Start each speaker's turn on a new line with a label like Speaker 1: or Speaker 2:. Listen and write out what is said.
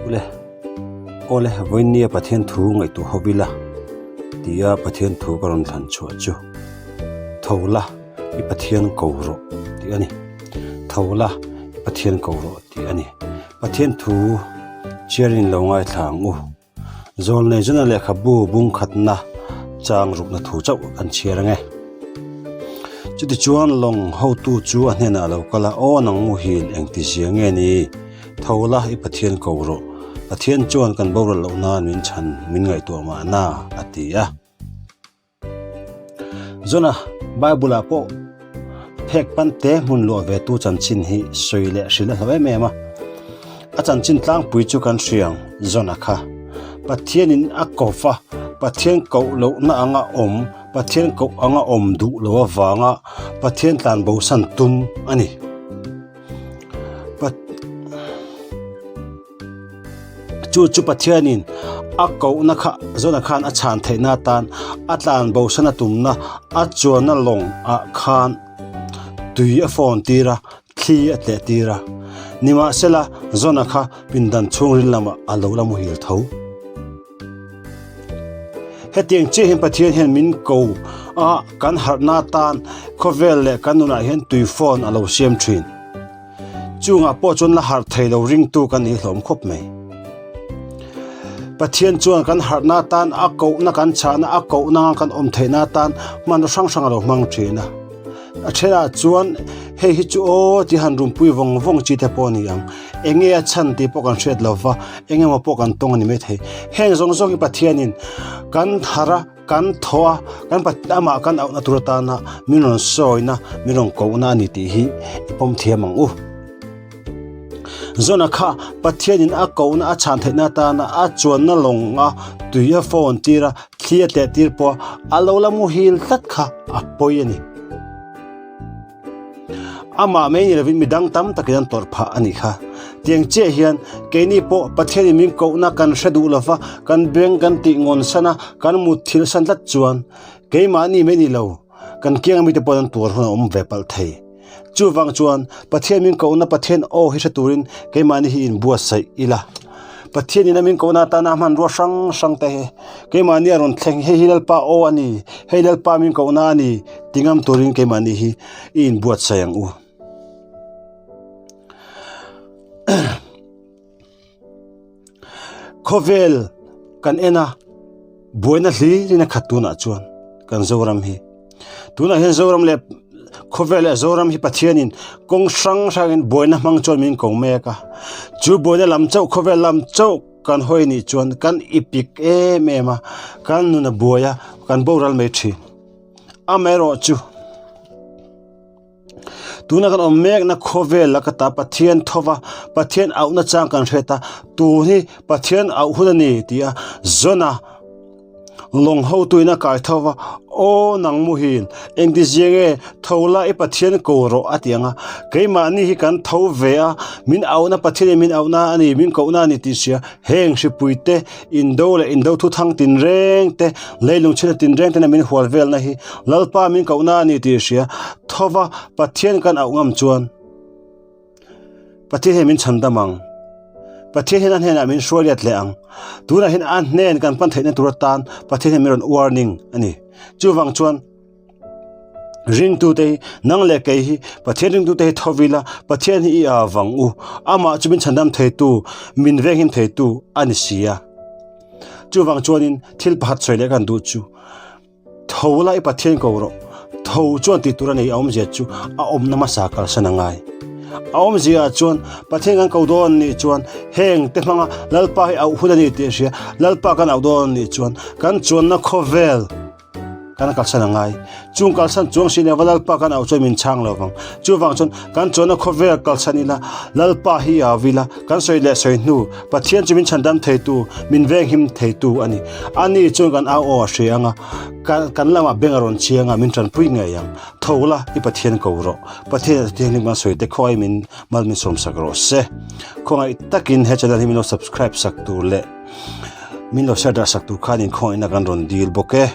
Speaker 1: Ule, awle vawiinnia Pathian thu ngaihtuah ho ila tia Pathian thu ka rawn thlan chhuah chu tho la i Pathian ko rawh tih a ni. Tho la i Pathian ko rawh tih a ni. Pathian thu chhiarin lo ngaithla ang u. Zawlnei zuna lehkhabu bung khatna chang rukna thu chauh kan chhiar ang e. Chutichuan lawng hotu chu a hnenah a lo kal a, Aw nang muhil engti zia nge ni? Tho la i Pathian ko rawh. Pathian chuan kan boral loh nan min chhan min ngaihtuah mahna, a ti a. Zona, Bible-ah pawh phek pante hmun luah ve tu chanchin hi sawi leh hrilh a hlauh em em a. A chanchin tlangpui chu kan hriang Zona kha. Pathianin a ko va, Pathian koh lohna anga awm, Pathian koh anga awm duh lo avanga Pathian tlanbosan tum a ni. Chu chu Pathianin a kohna kha zawnah khan a chhan theihna atan a tlan bosan a tumna a chuanna lawng ah khan tui a fawn tir a, thli a tleh tir a. Nimahsela zawnah kha pindan chhungril lamah a lo la muhil tho. Hetiang chiah hian Pathian hian min ko a, kan harhna atan khawvel leh kan nunah hian tui fawn a lo siam thin. Chungah pawh chuan la harh thei lo ringtu kan ni hlawm khawp mai. Pathian chuan kan harhna atan a kohna kan chhahna a kohna anga kan awm theihna atan hmanraw hrang hrang a lo hmang thin a. A thenah chuan hei hi chu aw tih han rumpui vawng vawng chi te pawh a ni ang. Eng nge a chhan tih pawh kan hriat lo va, eng emaw pawh kan tawng a ni maithei. Heng zawng zawng hi Pathianin kan harh a. Kan thaw a, kan amah kan auhna tur atana min rawn sawina, min rawn kohna a ni tih hi i pawm thiam ang u. Zona kha Pathianin a kohna a chhan theihna atana a chuanna lawng a tui a phone tir a, thli a tleh tir pawh a lo la muhil tlat kha a pawi a ni. Amah mai ni lovin midang tam takin an tawrh phah a nih kha. Tiang chiah hian keini pawh Pathianin min kohna kan hre duh lova, kan beng kan tih ngawn san a, kan mut thil san tlat chuan keimahni mai ni lo, kan kianga mite pawhin an tuar hun a awm ve palh thei. Chuvang chuan Pathian min kohna Pathian aw hi hre turin keimahni hi inbuatsaih ila. Pathianin a min kohna atana hmanrua hrang hrang te hi keimahni a rawn thleng hei hi Lalpa aw a ni, hei Lalpa min kohna a ni ti ngam turin keimahni hi i inbuatsaih ang u. Khawvel kan en a, buaina hlirin a khat tunah chuan kan Zoram hi. Tunah hian Zoram leh khawvel leh Zoram hi Pathianin kawng hrang hrangin buaina hmang chuan min ko mek a. Chu buaina lam chauh khawvel lam chauh kan hawi nih chuan kan ipik em em a, kan nun a buai a, kan boral mai thin. Amaherawhchu. Tuna kan awm mekna khawvel laka ta Pathian thova Pathian auhna chang kan hret a, tun hi Pathian auh hun a ni tih a zawn a, lawng hotuin a kai tho va, Aw nang muhin, engti zia nge tho la i Pathian ko rawh a ti ang a, keimahni hi kan tho ve a, min auhna Pathianin min auhna a ni, min kohna a ni tih hria, heng hripuite Indo leh indo thuthang tinreng te, leilung chhina tinreng tena min hual velna hi Lalpa min kohna a ni tih hria. Thova Pathian kan auh ngam chuan Pathian hian min chhan dam ang. Pathian hian a hnenah min hruai let leh ang. Tunah hian a hnen kan pan theihna tur atan Pathian hian min rawn warning a ni. Chuvang chuan Ringtute hi nang leh kei hi Pathian ringtute hi tho ila Pathian hi i a vang u amah chu min chhandam theitu min venghim theitu a ni si a chuvang chuanin thil pakhat sawi leh kan duh chu tho la i Pathian ko rawh tho chuan tih tur a nei a awmzia chu a awmna hmasa kalsan a ngai a awmzia ah chuan Pathian kan ko dawn nih chuan heng te hmanga Lalpa hi auh hun a ni tih a hria Lalpa kan auh dawn nih chuan kan chuanna khawvel Kan kalsan a ngai. Chung kalsan chuang si leh va Lalpa kan auh chuan min chhang lo vang. Chuvang chuan kan chuanna khawvel kalsan ila Lalpa hi a au ila kan sawi leh sawi hnu Pathian chu min chhandam theitu, min venghim theitu a ni. Ani chuan kan au aw a hria ang a, kan lamah beng a rawn chiang a, min tanpui ngei ang. Tho la, i Pathian ko rawh. Pathian a thianghlim kan sawi te khawngaih min mal min sawmsak rawh se. Khawngaih takin he channel hi min lo subscribe sak tur leh min lo share darh sak tur khan inkhawngihna kan rawn dil bawk e.